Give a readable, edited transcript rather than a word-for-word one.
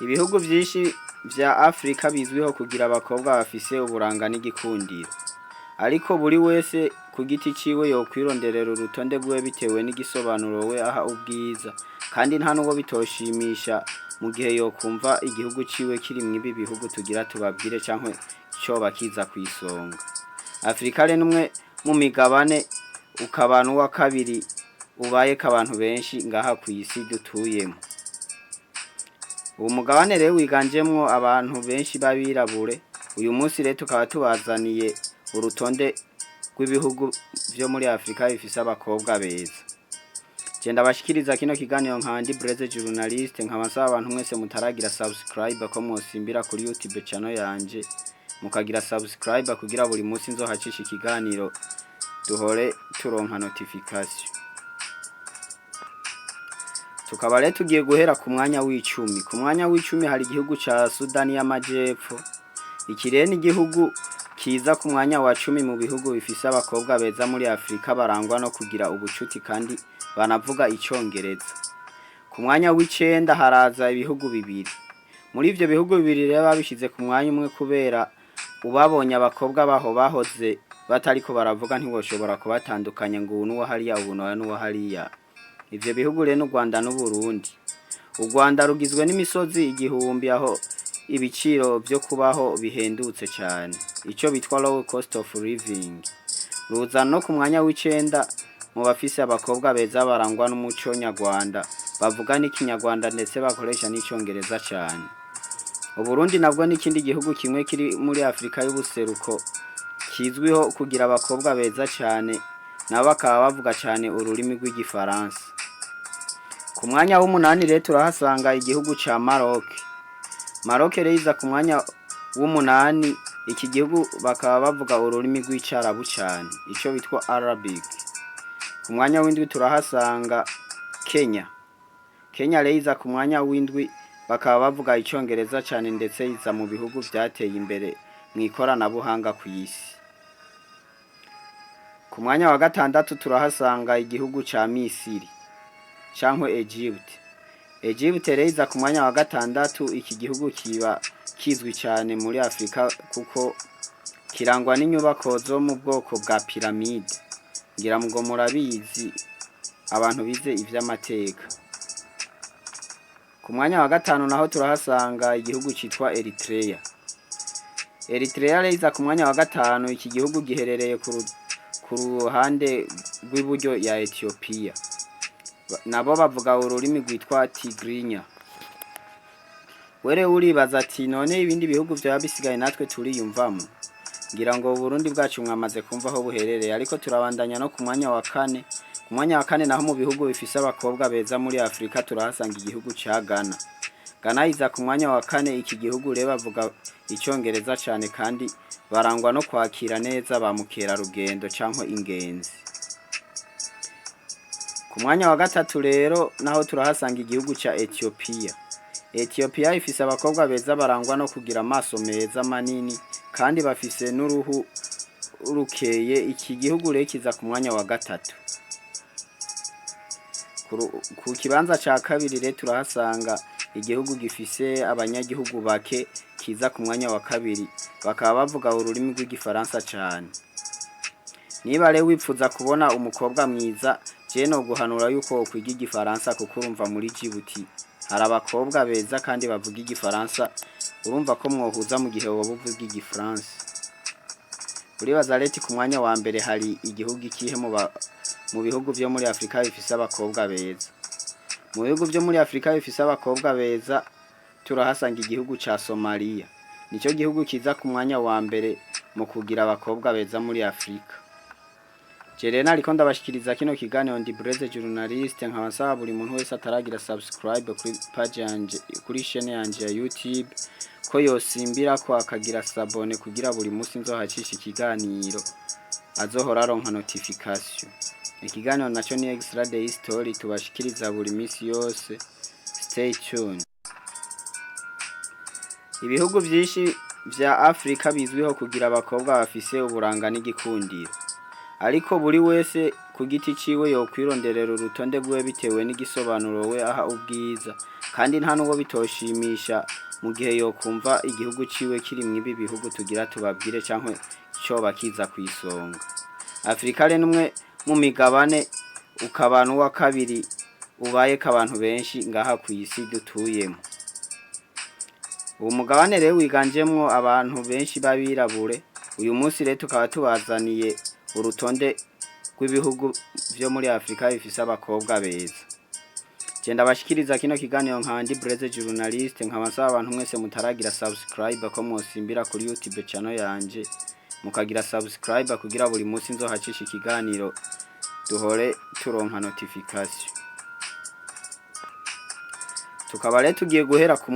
Ibihugu vyinshi vya Afrika bizwiho kugira abakobwa bafise uburanga n'igikundiro. Ariko buri wese ku giti ciwe yokwironderera urutonde rwiwe bitewe n'igisobanuro we aha ubwiza, kandi nta n'uwo bitoshimisha mu gihe yokumva igihugu ciwe kiri mw'ibi bihugu tugira tubabwire canke coba kiza kw'isonga. Afrika rero n'umwe mu migabane, ukaba n'uwa kabiri ubayeko abantu benshi ngaha kw'isi dutuyemo. Uwo mugabane rero wiganjemwo abantu benshi b'abirabure. Uyu munsi rero tukaba tubazaniye urutonde rw'ibihugu vyo muri Afrika bifise abakobwa beza. Je ndabashikiriza kino kiganiro nka Andy Blaise journaliste, nkaba nsaba abantu mwese mutaragira subscribe ko mwosimbira kuri YouTube channel yanje mukagira subscribe, kugira buri munsi nzohacisha ikiganiro duhore turonka notification. Tukaba rero tugiye guhera ku mwanya w'icumi. Ku mwanya w'icumi hari igihugu ca Sudani y'Amajepfo. Iki rero ni igihugu kiza ku mwanya wa 10 mu bihugu bifise abakobwa beza muri Afrika, barangwa no kugira ubucuti kandi banavuga icongereza. Ku mwanya w'icenda haraza ibihugu bibiri. Muri ivyo bihugu bibiri rero babishize ku mwanya umwe kubera ubabonye abakobwa baho bahoze batariko baravuga ntiwoshobora kubatandukanya ngo uwu n'uwo hariya, ubu nawe n'uwo hariya. Ivyo bihugu rero n'u Rwanda n'Uburundi. U Rwanda rugizwe n'imisozi 1000, aho ibiciro vyo kubaho bihendutse cane, ico bitwa low cost of living. Ruza no ku mwanya w'icenda mu bafise abakobwa beza barangwa n'umuco nyarwanda, bavuga n'ikinyarwanda ndetse bakoresha n'icongereza cane. Uburundi nabwo n'ikindi gihugu kimwe kiri muri Afrika y'ubuseruko kizwiho kugira abakobwa beza cane, nabo bakaba bavuga cane ururimi rw'igifaransa. Ku mwanya w'umunani rero turahasanga igihugu ca Maroc. Maroc rero iza ku mwanya w'umunani. Iki gihugu bakaba bavuga ururimi rw'icarabu cane, ico bitwa Arabic. Ku mwanya w'indwi turahasanga Kenya. Kenya rero iza ku mwanya w'indwi, bakaba bavuga icongereza cane, ndetse iza mu bihugu vyateye imbere mu ikoranabuhanga kw'isi. Ku mwanya wa gatandatu turahasanga igihugu ca Misiri cankwe Egypt. Egypt rero iza ku mwanya wa gatandatu. Iki gihugu kiba kizwi cane muri Afrika kuko kirangwa n'inyubako zo mu bwoko bwa piramide. Ngira ngo murabizi abantu bize ivy'amateka. Ku mwanya wa gatanu naho turahasanga igihugu citwa Eritrea. Eritrea rero iza ku mwanya wa gatanu. Iki gihugu giherereye ku ruhande rw'iburyo ya Ethiopia. Nabo bavuga ururimi rwitwa Tigrinya. Were uribaza ati: "None ibindi bihugu vyoba bisigaye natwe turiyumvamo?" Ngira ngo Burundi bwacu mwamaze kumva aho buherereye, ariko turabandanya no ku mwanya wa kane. Ku mwanya wa kane naho mu bihugu bifise abakobwa beza muri Afrika turahasanga igihugu ca Ghana. Ghana iza ku mwanya wa kane. Iki gihugu rero bavuga icongereza cane kandi barangwa no kwakira neza ba mukerarugendo canke ingenzi. Ku mwanya wa gatatu rero naho turahasanga igihugu ca Ethiopia. Ethiopia ifise abakobwa beza barangwa no kugira amaso meza manini kandi bafise n'uruhu rukeye. Iki gihugu rero kiza ku mwanya wa gatatu. Ku kibanza ca kabiri rero turahasanga igihugu gifise abanyagihugu bake kiza ku mwanya wa kabiri, bakaba bavuga ururimi rw'igifaransa cane. Niba rero wipfuza kubona umukobwa mwiza, je no guhanura yuko wokwiga igifaransa, kuko urumva muri Djibouti hari abakobwa beza kandi bavuga igifaransa. Urumva ko mwohuza mu gihe woba uvuga igifaransa. Uribaza reti ku mwanya wa mbere hari igihugu ikihe mu bihugu vyo muri Afrika bifise abakobwa beza? Mu bihugu vyo muri Afrika bifise abakobwa beza turahasanga igihugu ca Somalia. Nico gihugu kiza ku mwanya wa mbere mu kugira abakobwa beza muri Afrika. Je rero nariko ndabashikiriza kino kiganiro ndi Blaise journaliste, nkaba nsaba buri muntu wese ataragira subscribe kuri page yanje, kuri chaîne yanje ya YouTube, ko yosimbira ko akagira s'abonner, kugira buri munsi nzohacisha ikiganiro azohora aronka notification. Ikiganiro naco ni Extra Day Story tubashikiriza buri misi yose. Stay tuned. Ibihugu vyinshi vya Afrika bizwiho kugira abakobwa bafise uburanga n'igikundiro. Ariko buri wese ku giti ciwe yokwironderera urutonde rwiwe bitewe n'igisobanuro we aha ubwiza, Kandi nta n'uwo bitoshimisha mu gihe yokumva igihugu ciwe kiri mw'ibi bihugu tugira tubabwire canke coba kiza kw'isonga. Afrika rero n'umwe mu migabane, ukaba n'uwa kabiri ubayeko abantu benshi ngaha kw'isi dutuyemo. Uwo mugabane rero wiganjemwo abantu benshi b'abirabure. Uyu munsi rero tukaba tubazaniye urutonde rw'ibihugu vyo muri Afrika bifise abakobwa beza. Je ndabashikiriza kino kiganiro nka ndi Blaise journaliste, nkaba nsaba abantu mwese mutaragira subscribe ko mwosimbira kuri YouTube channel yanje mukagira subscribe, kugira buri munsi nzohacisha ikiganiro duhore turonka notification. Tukaba rero tugiye guhera ku